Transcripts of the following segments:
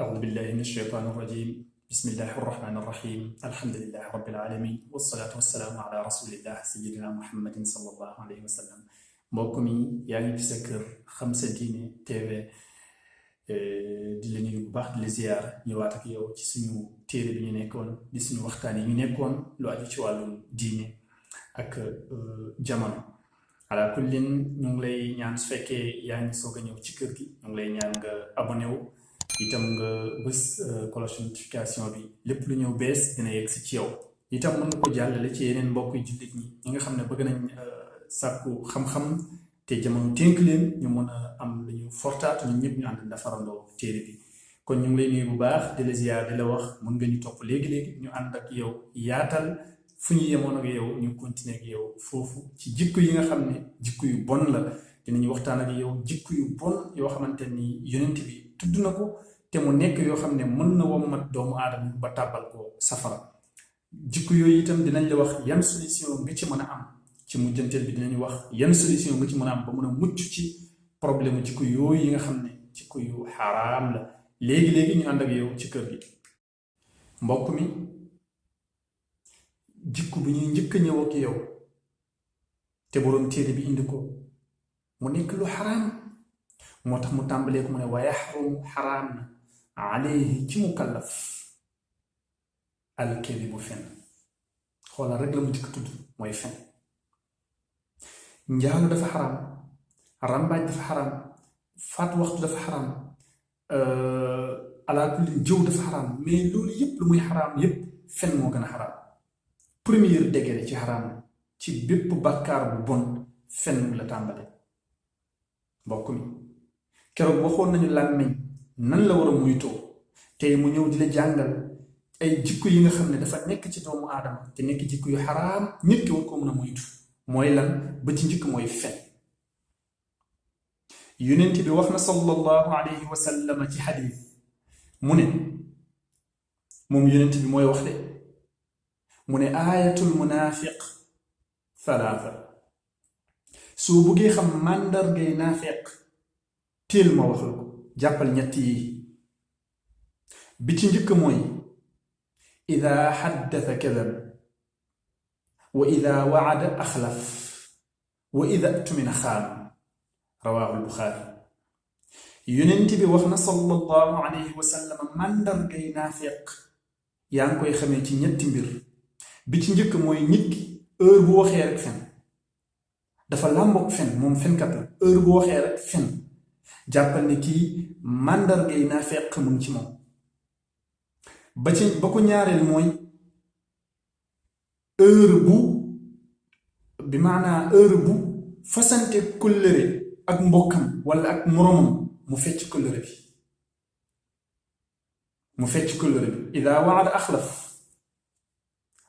أعوذ بالله من الشيطان الرجيم بسم الله الرحمن الرحيم الحمد لله رب العالمين والصلاة والسلام على رسول الله سيدنا محمد صلى الله عليه وسلم mbokk mi yaa ngi ci sa kër Xam Sa Diine TV di la nuyu bu baax di la ziyaar ñëwaat ak yow ci suñu téere bi ñu nekkoon di suñu waxtaan yi ñu nekkoon lu aju ci wàllum diine ak jamono ala kullin ñu ngi lay ñaan su fekkee yaa ngi soog a ñëw ci kër gi ñu ngi lay ñaan nga abonné wu itam nga bës cloche notification bi lépp lu ñëw bees dina yegg si ci yow itam mën nga ko jàllale ci yeneen mbokk yu jullit ñi nga xam ne bëgg nañ sàkku xam-xam te jamono tënk leen ñu mën a am lu ñu fortaat ñun ñëpp ñu ànd defarandoo téere bi kon ñu ngi lay nuyu bu baax di la ziyaar di la wax mën nga ñu topp léegi-léegi ñu ànd ak yow yaatal fu ñu yemoon ak yow ñu continuer ak yow foofu ci jikko yi nga xam ne jikko yu bon la dinañu waxtaan ak yow jikko yu bon yoo xamante ni yonent bi tudd na ko te mu nekk yoo xam ne mën na wommat doomu aadama ba tàbbal ko safara jikko yooyu itam dinañ la wax yan solution nga ci mën a am ci mujjanteel bi dinañu wax yan solution nga ci mën a am ba mën a mucc ci problème jikko yooyu yi nga xam ne jikko yu xaraam la léegi-léegi ñu ànd ak yow ci kër gi mbokk mi jikko bi ñuy njëkk a ñëw ak yow te boroom téere bi indi ko mu nekk lu xaraam moo tax mu tàmbalee ko mu ne wa yaxrumu xaraam na alayhi ci mukallaf alkadibu fen xoolal rek la mu njëkk tudd mooy fen njaalu dafa xaraam rambaaj dafa xaraam faat waxtu dafa xaraam ala kulli jëw dafa xaraam mais loolu yépp lu muy xaraam yépp fen moo gën a xaraam premier degré ci xaraam ci bépp bàkkaar bu bon fen la tàmbale mbokk mi keroog waxoon nañu làmmiñ nan la war a muytoo tey mu ñëw di la jàngal ay jikko yi nga xam ne dafa nekk ci doomu aadama te nekk jikko yu xaraam nit ki war ko mën a muytu mooy lan ba ci njëkk mooy fen yonent bi wax na sallallahu alayhi wa sallam ci xadiis mu ne moom yonent bi mooy wax de mu ne aayatul munaafiq thalaatha soo buggee xam màndargay naafeq téel ma wax la ko jàppal ñett yi bi ci njëkk mooy ida xaddata kadab wa ida waada axlaf wa ida tumina xaan rawaahu albuxaari yonent bi wax na sallallahu alayhi wa sallam màndargay naafeq yaa ngi koy xamee ci ñetti mbir bi ci njëkk mooy nit ki heure bu waxee rek fen dafa làmboog fen moom fenkat la heure bu waxee rek fen jàppal ne kii màndargay naafeq mu ngi ci moom ba ko ñaareel mooy heure bu bi maanaa heure bu fasante kóllëre ak mbokkam wala ak moroomam mu fecc kóllëre bi ida waada axlaf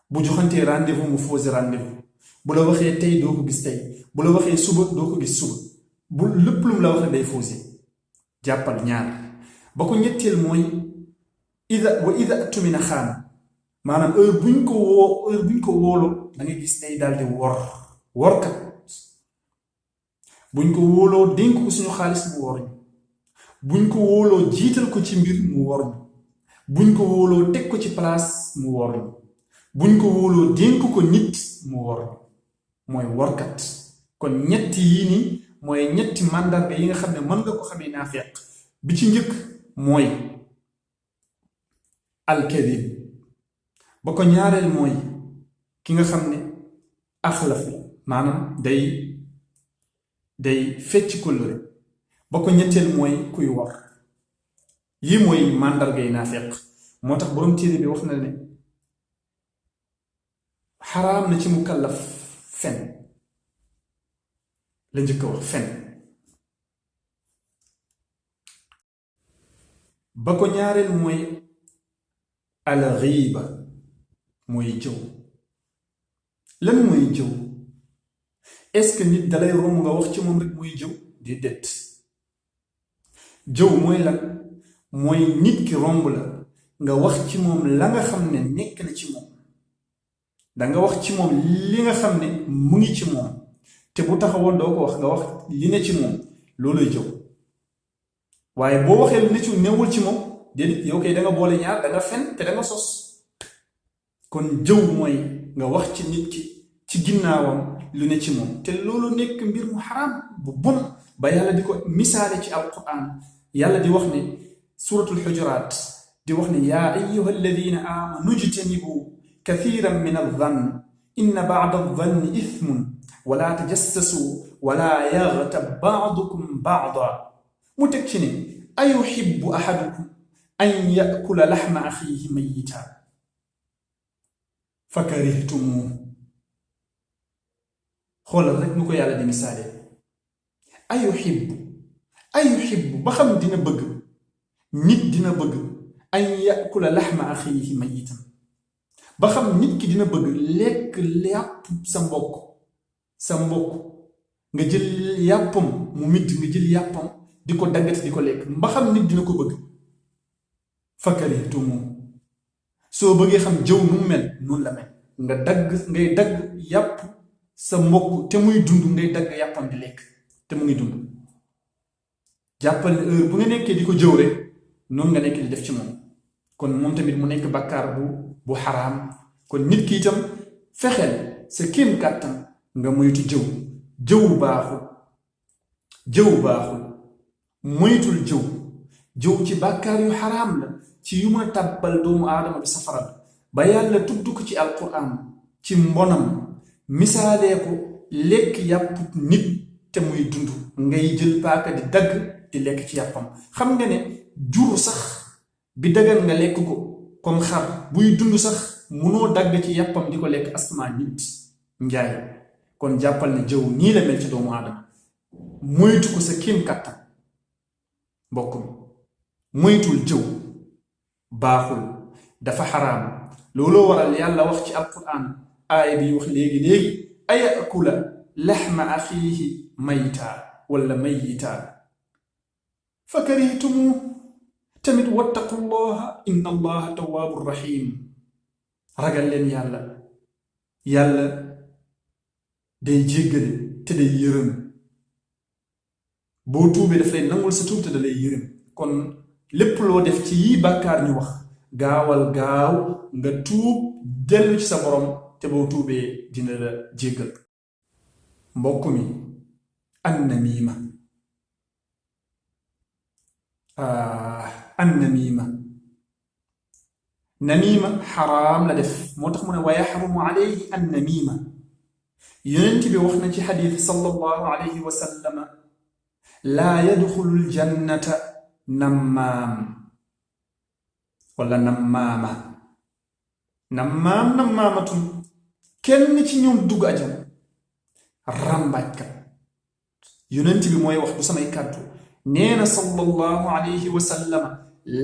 bu joxantee rendez-vous mu fausse rendez-vous bu la waxee tey doo ko gis tey bu la waxee suba doo ko gis suba bu lépp lu mu la wax rek day fausse jàppal ñaar ba ko ñetteel mooy ida tumina xaan maanaam heure buñ ko wóoloo da nga gis day daal di workat buñ ko wóoloo dénk ko suñu xaalis mu wor ñu buñ ko wóoloo jiital ko ci mbir mu wor ñu buñ ko wóoloo teg ko ci place mu wor ñu buñ ko wóoloo dénk ko nit mu wor ñu mooy workat kon ñetti yii nii mooy ñetti màndarga yi nga xam ne mën nga ko xamee naafeq bi ci njëkk mooy alkadib ba ko ñaareel mooy ki nga xam ne axlaf maanaam day fecc kóllëre ba ko ñetteel mooy kuy war yi mooy màndargay naafeq moo tax boroom téere bi wax na ne xaraam na ci mukallaf fen la njëkk a wax fen ba ko ñaareel mooy al ghiba mooy jëw lan mooy jëw est-ce que nit dalay romb nga wax ci moom rek mooy jëw déedéet jëw mooy lan mooy nit ki romb la nga wax ci moom la nga xam ne nekk na ci moom danga wax ci moom li nga xam ne mu ngi ci moom te bu taxawoon doo ko wax nga wax li ne ci moom looluy jëw waaye boo waxee lu ne ci newul ci moom déedéet yow kay da nga boole ñaar da nga fen te da nga sos kon jëw mooy nga wax ci nit ki ci ginnaawam lu ne ci moom te loolu nekk mbir mu xaraam bu bon ba yàlla di ko misaale ci alquran yàlla di wax ne suratul xujuraat di wax ne yaa ayuha alladina amanu ijtanibu kathiran min alzann inna ba'da alzanni ithmun wala tajassasu wala yaghtab ba'dukum ba'da mu teg ci ne ayuhibbu ahadukum an yakula laxma axiihi mayita fa karihtumuuhu xoolal rek nu ko yàlla di misaale ayuhibbu ba xam dina bëgg nit dina bëgg an yakula laxma axiihi mayitan ba xam nit ki dina bëgg lekk yàpp sa mbokk nga jël yàppam mu midd nga jël yàppam di ko daggati di ko lekk ba xam nit dina ko bëgg fa karihtumuuhu soo bëggee xam jëw nu mu mel noonu la mel ngay dagg yàpp sa mbokk te muy dund ngay dagg yàppam di lekk te mu ngi dund jàppal ne heure bu nga nekkee di ko jëw rek noonu nga nekk di def ci moom kon moom tamit mu nekk bàkkaar bu xaraam kon nit ki itam fexeel sa kéem kàttan nga moytu jëw baaxul moytul jëw ci bàkkaar yu xaraam la ci yu mën a tàbbal doomu aadama bi safara ba yàlla tudd ko ci alquran ci mbonam misaalee ko lekk yàpp nit te muy dund ngay jël paaka di dagg di lekk ci yàppam xam nga ne jur sax bi dagan nga lekk ko comme xar buy dund sax munoo dagg ci yàppam di ko lekk asma nit njaay kon jàppal ne jëw nii la mel ci doomu aadama moytu ko sa kéem kàttan mbokk mi moytul jëw baaxul dafa xaraam looloo waral yàlla wax ci alquran aaya bi wax léegi ayakula laxma axiihi mayta wala mayita fa karihtumu tamit wattaqullaha inna allaha tawaabu rahim ragal leen yàlla day jéggale te day yërëm boo tuubee daf lay nangul sa tuub te da lay yërëm kon lépp loo def ci yii bàkkaar ñu wax gaawal gaaw nga tuub dellu ci sa borom te boo tuubee dina la jéggal mbokk mi annamiima namiima xaraam la def moo tax mu ne wa yaxrumu alayhi annamiima yonent bi wax na ci xadiis sallallahu alayhi wa sallam laa yadxulu ljannata nammaam wala nammaamatun kenn ci ñoom dugg ajana ràmbaajkat yonent bi mooy wax du samay kàddu nee na sallallahu alayhi wa sallam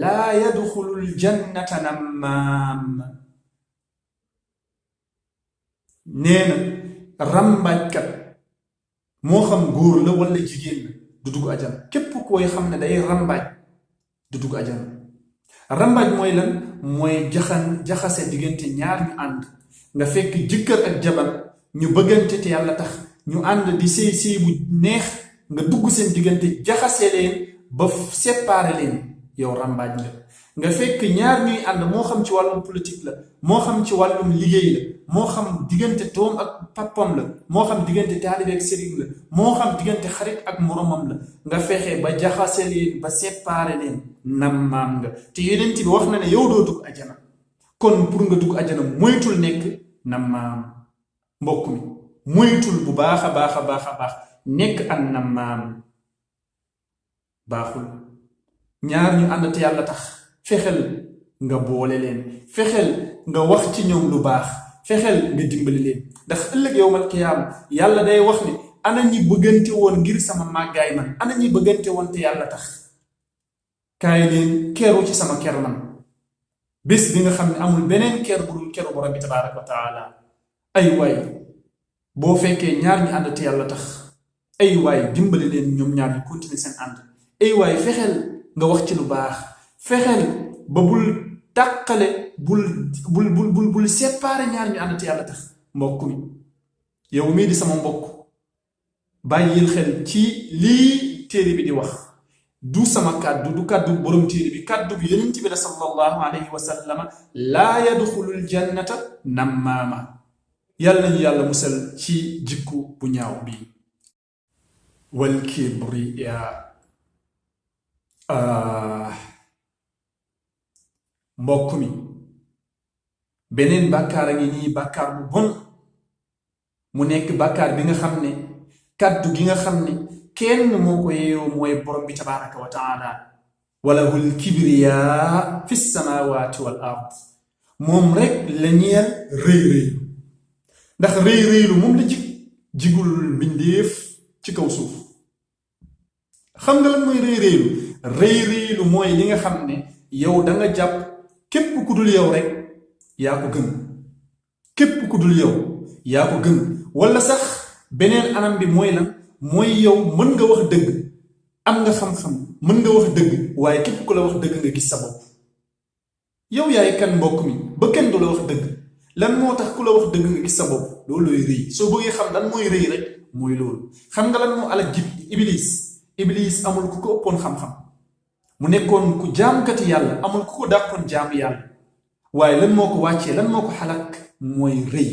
laa yadxulu ljannata nammaam nee na ràmbaajkat moo xam góor la wala jigéen la du dugg ajana képp koy xam ne day ràmbaaj du dugg ajana ràmbaaj mooy lan mooy jaxase diggante ñaar ñu ànd nga fekk jëkkër ak jabar ñu bëggante te yàlla tax ñu ànd di sëy bu neex nga dugg seen diggante jaxase leen ba séparé leen yow ràmbaaj nga fekk ñaar ñuy ànd moo xam ci wàllum politique la moo xam ci wàllum liggéey la moo xam diggante doom ak papam la moo xam diggante taalibe ak sëriñ la moo xam diggante xarit ak moromam la nga fexe ba jaxase leen ba séparé leen nammaam nga te yonent bi wax na ne yow doo dugg ajana kon pour nga dugg ajana moytul nekk nammaam mbokk mi moytul bu baax a baax nekk an nammaam baaxul ñaar ñu ànd te yàlla tax fexeel nga boole leen fexeel nga wax ci ñoom lu baax fexeel nga dimbali leen ndax ëllëg yowmal qiyaam yàlla day wax ne ana ñi bëggante woon ngir sama màggaay man ana ñi bëggante woon te yàlla tax kaay leen keru ci sama ker man bés bi nga xam ne amul beneen ker bu dul keru borom bi tabaaraka wa taala ay waay boo fekkee ñaar ñi ànd te yàlla tax ay waay dimbali leen ñoom ñaar ñu continuer seen ànd ay waay fexeel nga wax ci lu baax fexeel ba bul tàqale bul séparé ñaar ñu ànd te yàlla tax mbokk mi yow mii di sama mbokk bàyyil xel ci lii téere bi di wax du sama kàddu du kàddu borom téere bi kàddu bi yonent bi la sallallahu alayhi wa sallama laa yadxulul jannata nammaama. yàlla nañu yàlla musal ci jikku bu ñaaw bi. wal kibriya mbokk mi beneen bàkkaar a ngi nii bàkkaar bu bon mu nekk bàkkaar bi nga xam ne kàddu gi nga xam ne kenn moo ko yeeyoo mooy borom bi tabaraka wa taala walahul kibriya fi samawati wal ard moom rek la ñeel rëy rëylu ndax rëy rëylu moom la jigul mbindéef ci kaw suuf. xam nga lan mooy rëy rëylu? rëy rëylu mooy li nga xam ne yow da nga jàpp képp ku dul yow rek yaa ko gën, képp ku dul yow yaa ko gën. wala sax beneen anam bi mooy lan? mooy yow mën nga wax dëgg, am nga xam-xam, mën nga wax dëgg, waaye képp ku la wax dëgg nga gis sa bopp. yow yaay kan mbokk mi ba kenn du la wax dëgg? lan moo tax ku la wax dëgg nga gis sa bopp? loolooy rëy. soo bëggee xam lan mooy rëy rek mooy loolu. xam nga lan moo alak iblis amul ku ko ëppoon xam-xam, mu nekkoon ku jaamkati yàlla, amul ku ko dàqoon jaamu yàlla, waaye lan moo ko wàccee, lan moo ko xalak? mooy rëy.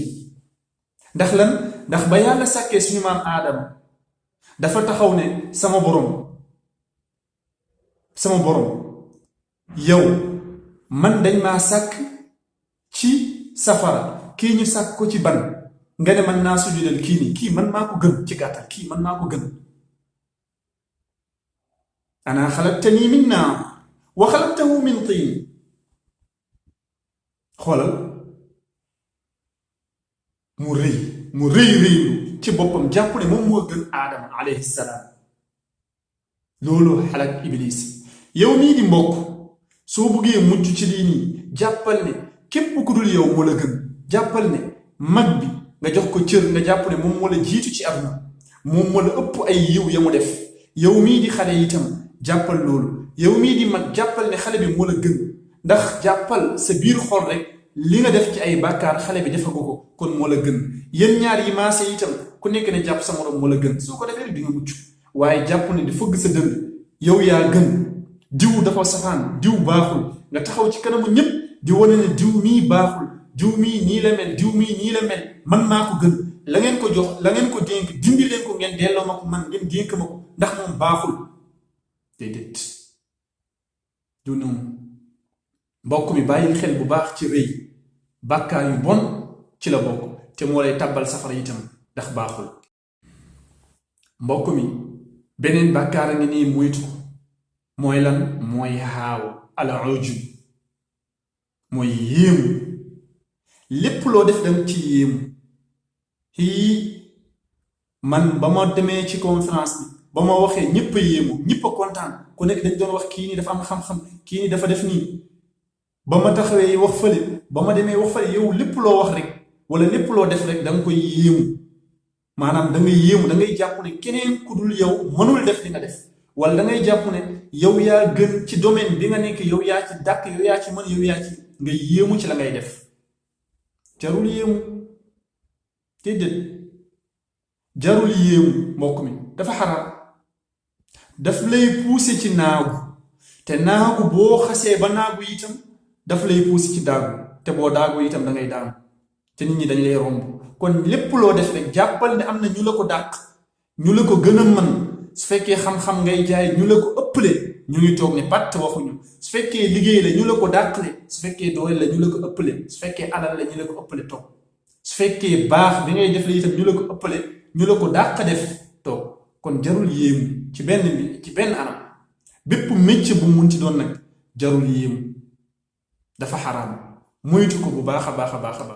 ndax lan? ndax ba yàlla sàkkee suñu maam aadama dafa taxaw ne sama borom yow man dañ maa sàkk ci safara, kii ñu sàkk ko ci ban, nga ne man naa sujudal kii nii, kii man maa ko gën. ci gàttal kii man maa ko gën. ana xalaqtanii min naar wa xalaqtahu min tiin. xoolal mu rëy rëylu ci boppam jàpp ne moom moo gën aadama alayhi salaam. loolu xalak iblis. yow mii di mbokk soo buggee mucc ci lii nii jàppal ne képp ku dul yow moo la gën. jàppal ne mag bi nga jox ko cër, nga jàpp ne moom moo la jiitu ci àdduna, moom moo la ëpp ay yiw ya mu def. yow mii di xale itam jàppal loolu. yow mii di mag jàppal ne xale bi moo la gën, ndax jàppal sa biir xol rek li nga def ci ay bàkkaar xale bi defagu ko, kon moo la gën. yéen ñaar yi maase itam ku nekk ne jàpp sa morom moo la gën. soo ko defee di nga mucc. waaye jàpp ne di fëgg sa dënd yow yaa gën, diw dafa safaan, diw baaxul, nga taxaw ci kanamu ñëpp di wane ne diw mii baaxul, diw mii nii la mel, diw mii nii la mel, man maa ko gën. la ngeen ko jox, la ngeen ko dénk, dindi leen ko ngeen delloo ma ko man, ngeen dénk ma ko, ndax moom baaxul. déedéet du noonu. mbokk mi bàyyil xel bu baax ci rëy. bàkkaar yu bon ci la bokk, te moo lay tàbbal safara itam ndax baaxul. mbokk mi beneen bàkkaar a ngi nii moytu ko. mooy lan? mooy xaaw al ujub, mooy yéemu. lépp loo def danga ci yéemu. man ba ma demee ci conférence bi ba ma waxee ñëpp a yéemu, ñëpp a kontaan, ku nekk dañ doon wax kii nii dafa am xam-xam, kii nii dafa def nii. ba ma taxawee wax fële, ba ma demee wax fële, yow lépp loo wax rek wala lépp loo def rek da nga koy yéemu. maanaam da ngay yéemu, da ngay jàpp ne keneen ku dul yow mënul def li nga def, wala da ngay jàpp ne yow yaa gën ci domaine bi nga nekk, yow yaa ci dàkk, yow yaa ci mën, yow yaa ci nga yéemu ci la ngay def. jarul yéemu. déedéet jarul yéemu mbokk mi, dafa xaraam. daf lay pousser ci naagu, te naagu boo xasee ba naagu itam daf lay pousser ci daagu, te boo daagu itam da ngay daanu, te nit ñi dañ lay romb. kon lépp loo def rek jàppal ne am na ñu la ko dàq, ñu la ko gën a mën. su fekkee xam-xam ngay jaay ñu la ko ëppale, ñu ngi toog ne patt waxuñu. su fekkee liggéey la ñu la ko dàqale, su fekkee doole la ñu la ko ëppale, su fekkee alal la ñu la ko ëppale toog. su fekkee baax bi ngay def la itam ñu la ko ëppale, ñu la ko dàq def toog. kon jarul yéemu ci benn anam. bépp métier bu mun ci doon nag jarul yéemu, dafa xaraam. moytu ko bu baax a baax a baax a baax.